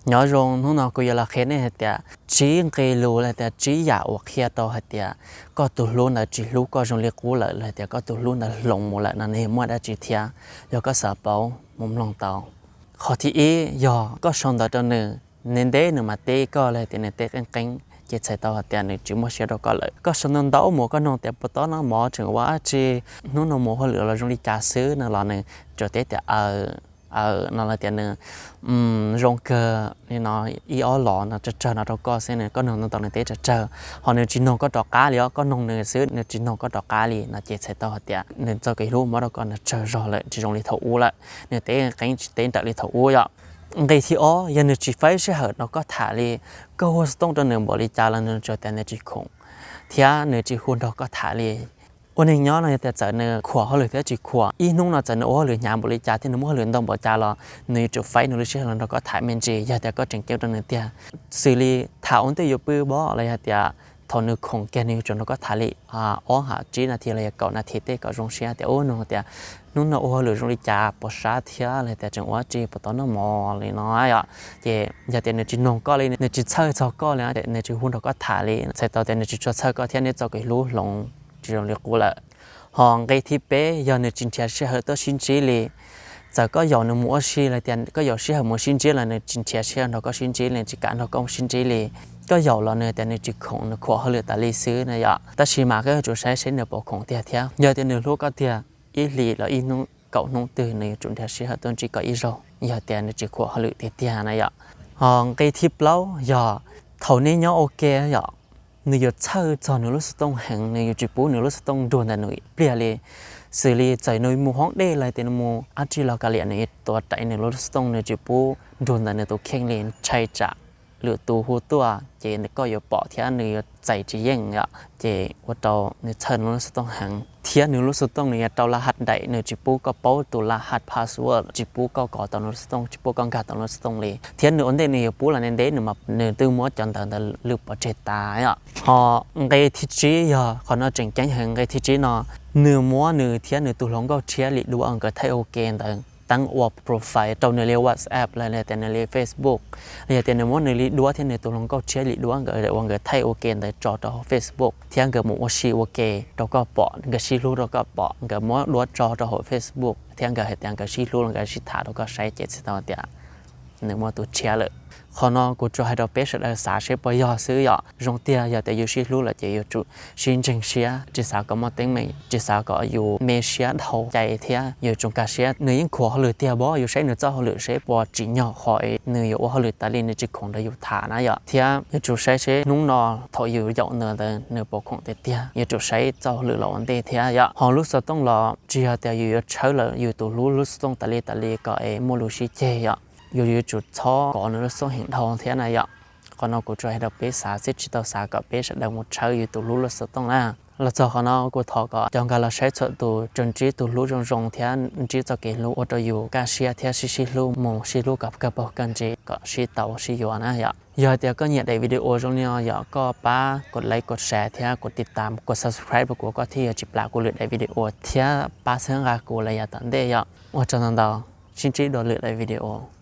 Nyob zoo, hnub no kuv yuav los qhia nej hais tias tsib nqe lus los tias tsib yam uas qhia tau hais tias koj tus hlub ntawd tsis hlub koj zoo li qub lawm los tias koj tus hlub ntawd hloov mus lawm no nws muaj dab tsi thiab, yog koj xav paub mus mloog tau. Qhov thib ib yog koj sau ntawv rau nws, nws ntev nws mam teb koj los tias nws teb qeeb qeeb ces txhais tau hais tias nws tsis muaj siab rau koj lawm. Koj sau ntau ntau mus koj nug tias puas tau noj mov, tseem ua dab tsi, hnub no mus hauj lwm los zoo li cas xwb no los nws tsuas teb tias aw, aw no los tias nws zoo kawg li no, ib ob los no tsawg tsawg no rau koj xwb, koj nug ntau ntau nws teb tsawg tsawg. Ho nws tsis nug koj rov qab li os, koj nug nws xwb nws tsis nug koj rov qab li no ces txhais tau hais tias nws txoj kev hlub muab rau koj nws tsawg zog lawm, tsis zoo li thaum ub lawm, nws teb qeeb tsis teb nrawm li thaum ub yom. Nqe thib ob yog nws tsis faib sij hawm nrog koj tham li, koj hu xov tooj rau nws npaum li cas los nws tsuas tias nws tsis khoom, thiab nws tsis hu nrog koj tham li. Ua neeg nyob no yog tias txawm nws khuam hauj lwm thiab tsis khuam, ib hnub no txawm nws ua hauj lwm hnyav npaum li cas thiab nws muaj hauj lwm ntau npaum cas los nws yuav tsum faib nws lub sij hawm los nrog koj tham me ntsis yog tias koj tseem ceeb rau nws tiag. Xws li tham ua ntej yuav pw pom los yog tias thaum nws khoom kiag nws yuav tsum nrog koj tham li ob hab tsib nas this los yog kaum nas this tej kom zoo siab tias ub nug tias hnub no ua hauj lwm zoo li cas, puas sab thiab los tias tseem ua dab tsi, puas tau noj mov li no yom. Ces yog tias nws tsis nug koj li, nws tsis txhawj txog koj li, nws tsis hu nrog koj tham li, txhais tau tias nws tsis tshua txhawj koj thiab neb txoj kev hlub hloov tsis zoo li qub lawm. Ho nqe thib peb yog nws tsis nrhiav sij hawm tuaj sib ntsib li. Txawm koj yaum nws mus ua si los tias koj yaum sij hawm mus sib ntsib los nws tsis nrhiav sij hawm nrog koj sib ntsib li, tsis kam nrog koj sib ntsib li. Koj yaum los nws tias nws tsis khoom, nws khuam hauj lwm tas li xwb na yom. Tab sis mas koj yuav tsum saib seb nws puas khoom tiag thiab. Yog tias nws hlub koj tiag, ib hlis los ib hnub kaum hnub twg nws yuav tsum nrhiav sij hawm tuaj ntsib koj ib zaug, yog tias nws tsis khuam hauj lwm tiag tiag na yom. Ho nqe thib plaub yog thaum nej nyob ua ke yom, nws yuav txhawj txog nws lub xov tooj heev, nws yuav tsis pub nws lub xov tooj nruag ntawm nws ib pliag li. Xws li txawm nws mus hoob dej los tias nws mus dab tsi los kav liam nws yuav tuav raim nws lub xov tooj, nws tsis pub nruag ntawm nws tus kheej li, ntshai tsam lwm tus hu tuaj ces koj yuav pom thiab nws yuav txais tsis yeej yom. Ces ua rau nws txhawj nws lub xov tooj heev, thiab nws lub xov tooj nws yuav rau laj haj daim, nws tsis pub koj paub tus laj haj password, tsis pub koj kov tau nws lub xov tooj, tsis pub koj nkag tau nws lub xov tooj li. Thiab nws ua ntej nws yuav pub los ntev ntev nws mas nws twb muab cov ntawv ntawd lwj pov tseg tas yom. Ho nqe thib tsib yog qhov no tseem ceeb heev, nqe thib tsib no nws muab nws thiab nws tus hluas nkauj tshiab li duab nkawd thaij ua ke ntawd teeb ua profile rau nws li WhatsApp los tias nws li Facebook, los yog tias nws muab nws li duab thiab nws tus hluas nkauj tshiab li duab nkawd ua nkawd thaij ua ke ntawd tso rau hauv Facebook thiab nkawd mus ua si ua ke rau koj pom, nkawd sib hlub rau koj pom, nkawd muab duab tso rau hauv Facebook thiab nkawd hais tias nkawd sib hlub los nkawd sib tham rau koj saib ces txhais tau tias nws muaj tus tshiab lawm. Qhov no kuv tsuas hais rau peb sawv daws xav seb puas yog xwb yom. Zoo tiag yog tias yus sib hlub lawm ces yuav tsum sib ntseeg siab, tsis xav kom muaj teeb meem, tsis xav kom yus me siab dhau cai thiab yuav tsum nkag siab. Nws yeej khuam hauj lwm tiag, pab yus saib nws txoj hauj lwm seb puas tsim nyog qhov nws yuav ua hauj lwm tas li nws tsis khoom nrog yus tham na yom. Thiab yuav tsum saib seb hnub no thaum yus yaum nws ntawd nws puas khoom tiag tiag, yuav tsum saib txoj hauj lwm los ua ntej thiab yom. Ho lub xov tooj los tsis yog tias yus yuav tshawb lawm yus tus hlub lub xov tooj tas li tas li kom es muaj lus sib ceg yom. Yus yuav tsum txhob kov nws lub xov tooj heev dhau thiab na yom. Qhov no kuv tsuas hais rau peb xav xwb, tsis tau xav kom peb sawv daws mus tshawb yus tus hlub lub xov tooj na. Los txog qhov no kuv thov kom cov nkag los saib txhua tus tsuas ntsib tus hlub zoo zoo thiab ntsib txoj kev hlub ua rau yus kaj siab thiab sib sib hlub mus sib hlub kom kawg paug kawg ntsis kom sib tau sib yuav na yom. Yog hais tias koj nyiam daim video zoo li no yom, koj pab kom like, kom share thiab kom tiv tam, kom subscribe rau kuv, koj thiaj yuav tsis plam kuv lwm daim video thiab pab txhawb nqa kuv los yav tom ntej yom. Ua tsaug ntau ntau, sib ntsib dua lwm daim video.